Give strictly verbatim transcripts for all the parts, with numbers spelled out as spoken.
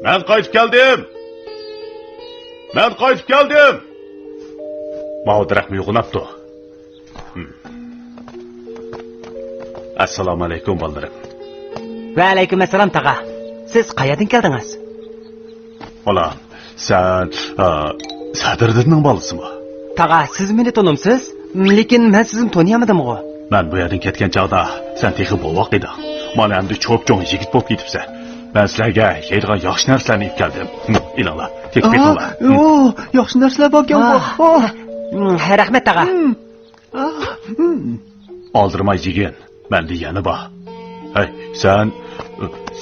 مەن قايتىپ كەلدىم! مەن قايتىپ كەلدىم! ماۋۇ دەرەخمۇ يوغىناپتۇ. ئەسسالامۇ ئەلەيكۇم، بالىلىرىم. ۋەئەلەيكۇم ئەسسالام، تاغا. سىز قەيەردىن كەلدىڭىز؟ بالام، سەن، ئا، سەدىردىننىڭ بالىسىمۇ؟ تاغا، سىز مېنى تونۇمسىز؟ لېكىن مەن سىزنى تونۇيالمىدىمغۇ؟ مەن بۇ يەردىن كەتكەن چاغدا سەن تېخى بوۋاق ئىدىڭ. مانا ئەمدى چوپچوڭ يىگىت بولۇپ كېتىپسەن. مەن سىلەرگە يەيدىغان ياخشى نەرسىلەرنى ئېلىپ كەلدىم. ئېلىڭلار، تېپىپ بېقىڭلار. ئو، ياخشى نەرسىلەر باركەنغۇ. ئا، رەھمەت، تاغا. ئالدىرىماي يېگىن، مەندە يەنە بار. ھەي، سەن،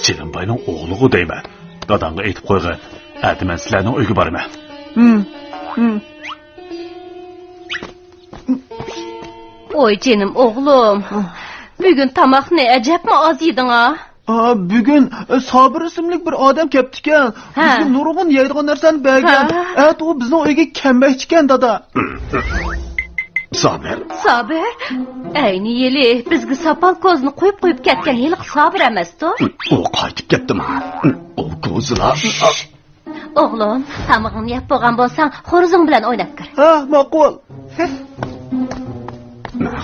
سېلىمباينىڭ ئوغلىغۇ دەيمەن. داداڭغا ئېيتىپ قويغىن، ئەتە مەن سىلەرنىڭ ئۆيگە بارىمەن. ۋوي جېنىم ئوغلۇم، بۈگۈن تاماقنى ئەجەبمۇ ئاز يېدىڭ-ھە. ئا، بۈگۈن، ئە، سابىر ئىسىملىك بىر ئادەم كەپتىكەن. ھە. بىزگە نۇرغۇن يەيدىغان نەرسىلەرنى بەرگەن. ھە. ئەتە ئۇ بىزنىڭ ئۆيگە كەلمەكچىكەن، دادا. سابىر. سابىر؟ ئەينى يىلى بىزگە ساپال كوزىنى قويۇپ قويۇپ كەتكەن ھېلىقى سابىر ئەمەستۇ؟ ئۇ قايتىپ كەپتىما؟ ئۇ كوزىلار. ئوغلۇم، تامىقىڭنى يەپ بولغان بولساڭ، خورزۇڭ بىلەن ئويناپ كىر. ھە، ماقۇل.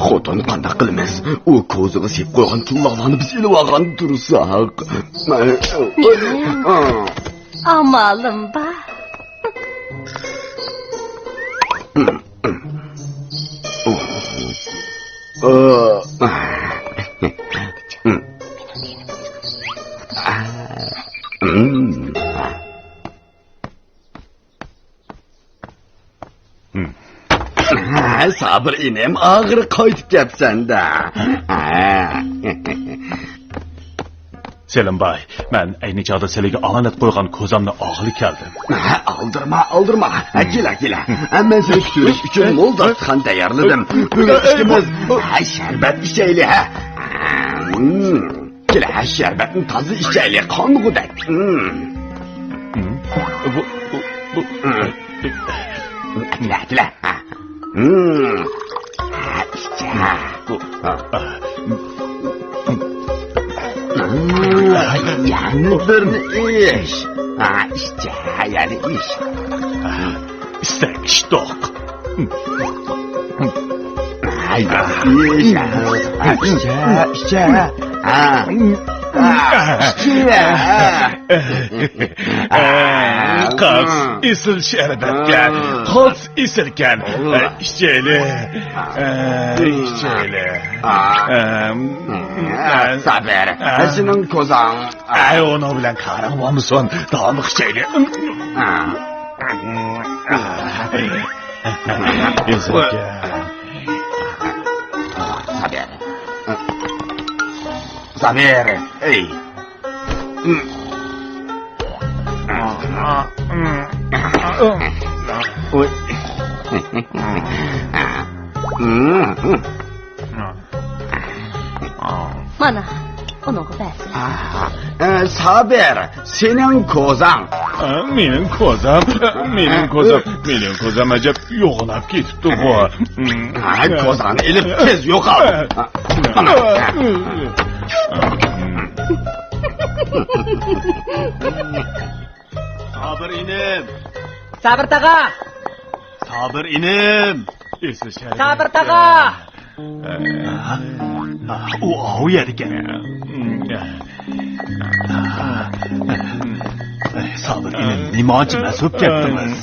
خوتۇن، قانداق قىلىمىز؟ ئۇ كوزىغا سېلىپ قويغان تىللاقلارنى بىز ئېلىۋالغان تۇرساق. ئامالىم بار. ھە، سابىر ئىنىم، ئاخىرى قايتىپ كەپسەن-دە. سېلىمباي، مەن ئەينى چاغدا سىلىگە ئامانەت قويغان كوزامنى ئالغىلى كەلدىم. ھە، ئالدىرما، ئالدىرما. ھە، كېلە، كېلە. ھە، مەن سېنى كۈتۈۋېلىش ئۈچۈن مول داستىخان تەييارلىدىم. بۈگۈن ئىككىمىز، ھە، شەربەت ئىچەيلى، ھە. كېلە، ھە، شەربەتنى تازا ئىچەيلى، قانغۇدەك. بۇ، بۇ، بۇ. كېلە، كېلە. ھە، ئىچە. بۇ. يەنە بىرنى ئىچ. ھە، ئىچە، يەنە ئىچ. ئىچسەك ئىچتۇق. ھە، يەنە ئىچ. ھە، ئىچە، ئىچە. ھە. ھە، ئىچە. ئە، قاس، ئېسىل شەربەتكەن. قاس، ئېسىلكەن. ئە، ئىچەيلى. ئە، ئىچەيلى. ئە، سابىر، سېنىڭ كوزاڭ. ئەي، ئۇنىڭ بىلەن كارىڭ بولمىسۇن، داۋاملىق ئىچەيلى. ئېسىلكەن. سابىر. سابىر، ئەي. مانا، ئۇنىڭغا بەرسىلە. ئە، سابىر، سېنىڭ كوزاڭ. ئە، مېنىڭ كوزام، مېنىڭ كوزام، مېنىڭ كوزام ئەجەب يوغىناپ كېتىپتىغۇ. ھە، كوزاڭنى ئېلىپ تېز يوقال. سابىر ئىنىم. سابىر تاغا. سابىر ئىنىم. سابىر تاغا. ئۇ ئاۋۇ يەردىكەن. سابىر ئىنىم، نېمانچە مەست بولۇپ كەتتىڭىز؟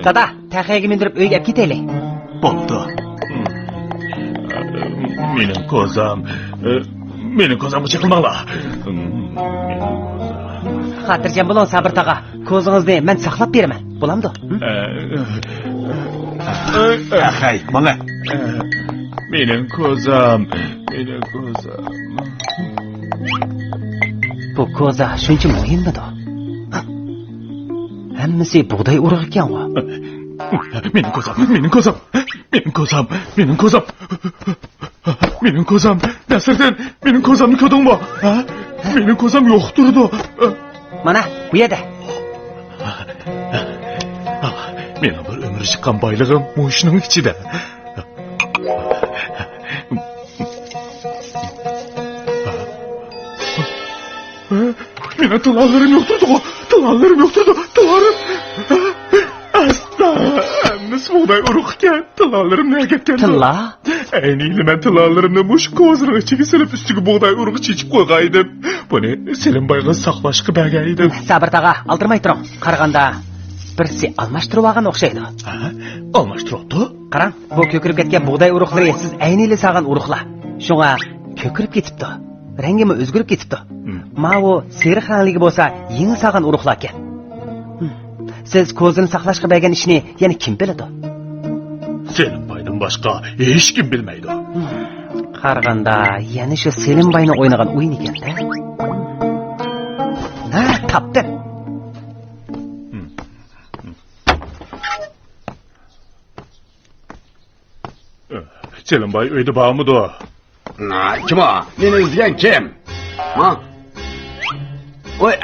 دادا، تەخەيگە مىندۈرۈپ ئۆيگە ئەپ كېتەيلى. بوپتۇ. مېنىڭ كوزام. مېنىڭ كوزامغا چېقىلماڭلار. خاتىرجەم بولۇڭ، سابىر تاغا. كوزىڭىزنى مەن ساقلاپ بېرىمەن. بولامدۇ؟ ئەخەي، ماڭە. مېنىڭ كوزام، مېنىڭ كوزام. بۇ كوزا شۇنچە مۇھىممىدۇ؟ ھەممىسى بۇغداي ئۇرۇغىكەنغۇ. مېنىڭ كوزام، مېنىڭ كوزام، مېنىڭ كوزام، مېنىڭ كوزام. مېنىڭ كوزام، نەسىردىن، مېنىڭ كوزامنى كۆردۈڭمۇ؟ ھە؟ مېنىڭ كوزام يوق تۇرىدۇ. مانا، بۇ يەردە. مېنىڭ بىر ئۆمۈر چىققان بايلىقىم مۇشۇنىڭ ئىچىدە. مېنىڭ تىللالىرىم يوقتۇردىغۇ، تىللالىرىم يوقتۇردى، تىللالىرىم. ئاستا، ھەممىسى بۇغداي ئۇرۇقى ئىكەن، تىللالىرىم نەگە كەتكەندۇ؟ تىللا؟ ئەينى مەن تىللالىرىمنى مۇشۇ كوزىنىڭ ئىچىگە سېلىپ، ئۈستىگە بۇغداي ئۇرۇقى چېچىپ قويغان ئىدىم. بۇنى سېلىم بايغا ساقلاشقا بەرگەن ئىدىم. سابىر تاغا، ئالدىرىماي تۇرۇڭ. قارىغاندا، بىرسى ئالماشتۇرۇپ ئالغان ئوخشايدۇ. ھە؟ ئالماشتۇرۇپتۇ؟ قاراڭ، بۇ كۆكىرىپ كەتكەن بۇغداي ئۇرۇقلىرى سىز ئەينىلى سالغان ئۇرۇقلار. شۇڭا كۆكىرىپ كېتىپتۇ. رەڭگىمۇ ئۆزگىرىپ كېتىپتۇ. ھىم. ماۋۇ سېرىق رەڭلىكى بولسا يېڭى سالغان ئۇرۇقلاركەن. ھىم. سىز كوزىنى ساقلاشقا بەرگەن ئىشنى يەنە كىم بىلىدۇ؟ سېلىم بايدىن باشقا ھېچكىم بىلمەيدۇ. ھىم. قارىغاندا يەنە شۇ سېلىم باينىڭ ئوينىغان ئويۇنى ئىكەن-دە. ھە، تاپتىم. ھىم. سېلىم باي ئۆيدە بارمىدۇ؟ ھە، كىم ئۇ؟ مېنى ئىزدىگەن كىم؟ ھە؟ ۋاي،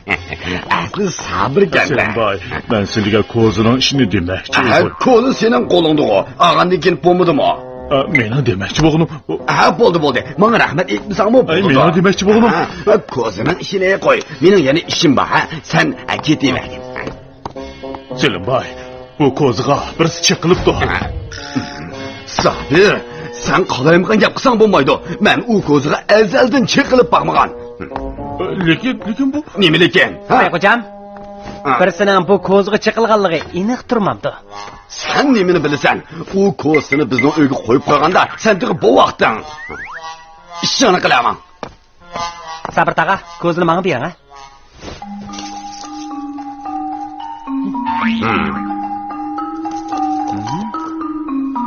ئەسلى سابىر ئىكەن-دە. سېلىم باي، مەن سىلىگە كوزىنىڭ ئىشىنى دېمەكچى ھە، ئىدىم. كوزا سېنىڭ قولۇڭدىغۇ. ئالغاندىن كېيىن بولمىدىمۇ؟ ئە، مېنىڭ دېمەكچى بولغىنىم، ئۇ ھە، بولدى، بولدى. ماڭا رەھمەت ئېيتمىساڭمۇ ئەي، بولىدۇ. مېنىڭ دېمەكچى بولغىنىم ھە، كوزىنىڭ ئىشىنى قوي. مېنىڭ يەنە ئىشىم بار، ھە؟ سەن، ئە، كېتىۋەرگىن. سېلىم باي، بۇ كوزىغا بىرسى چېقىلىپتۇ. سابىر، سەن قالايمىقان گەپ قىلساڭ بولمايدۇ. مەن ئۇ كوزىغا ئەزەلدىن چېقىلىپ باقمىغان. لېكىن، لېكىن بۇ نېمە لېكىن؟ ھە؟ بايغوجام، ھە. بىرسىنىڭ بۇ كوزىغا چېقىلغانلىقى ئېنىق تۇرمامدۇ؟ سەن نېمىنى بىلىسەن؟ ئۇ كوزىنى بىزنىڭ ئۆيگە قويۇپ قويغاندا سەن تېخى بوۋاقتىڭ. ئىشىڭنى قىلاماڭ. سابىر تاغا، كوزىنى ماڭا بېرىڭ، ھە؟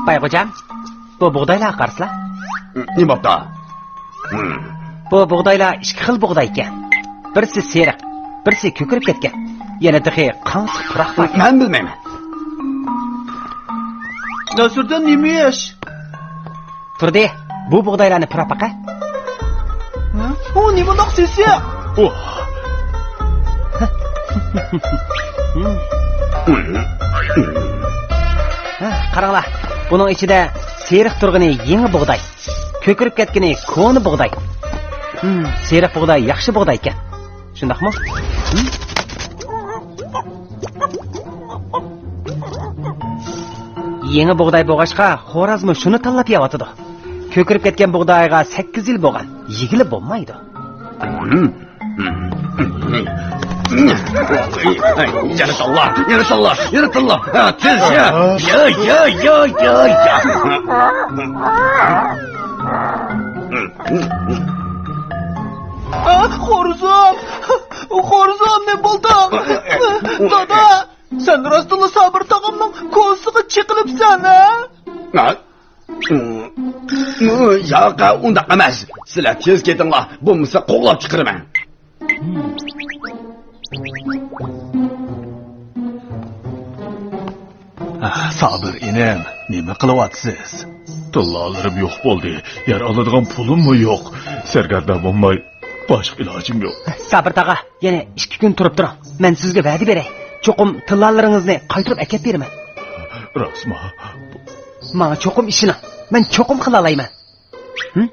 بايغوجام، بۇ بۇغدايلارغا قارىسىلا. نېمە بوپتۇ؟ بۇ بۇغدايلار ئىككى خىل بۇغداي ئىكەن. بىرسى سېرىق، بىرسى كۆكىرىپ كەتكەن. يەنە تېخى قاڭسىق پۇراق بار. مەن بىلمەيمەن. نەسىردىن نېمە ئىش؟ تۇردى، بۇ بۇغدايلارنى پۇراپ باقە. ھە؟ ئۇ نېمانداق سېسىق؟ ئۇھ. ھە، قاراڭلار، بۇنىڭ ئىچىدە سېرىق تۇرغىنى يېڭى بۇغداي، كۆكىرىپ كەتكىنى كونا بۇغداي. ھىم، سېرىق بۇغداي ياخشى بۇغداي ئىكەن. شۇنداقمۇ؟ ھىم؟ يېڭى بۇغداي بولغاچقا، خورازمۇ شۇنى تاللاپ يەۋاتىدۇ. كۆكىرىپ كەتكەن بۇغدايغا سەككىز يىل بولغان، يېگىلى بولمايدۇ. يارىتاللا، يارىتاللا، يارىتاللا. ھە، تېز، يا، يا، يا. ئا، خورزۇم، خورزۇم، نېمە بولدۇڭ؟ دادا! سەن راستلا سابىر تاغامنىڭ كوزىسىغا چېقىلىپسەن، ھە؟ ھە؟ ياق، ئۇنداق ئەمەس. سىلەر تېز كېتىڭلار، بولمىسا قوغلاپ چىقىرىمەن. ئاھ، سابىر ئىنىم، نېمە قىلىۋاتىسىز؟ تىللالىرىم يوق بولدى. يەر ئالىدىغان پۇلۇممۇ يوق. سەرگەردان بولماي، باشقا ئىلاجىم يوق. سابىر تاغا، يەنە ئىككى كۈن تۇرۇپ تۇرۇڭ. مەن سىزگە ۋەدە بېرەي. چوقۇم تىللالىرىڭىزنى قايتۇرۇپ ئەكەپ بېرىمەن. راستمۇ؟ ماڭا چوقۇم ئىشىنىڭ. مەن چوقۇم قىلالايمەن. ھىم؟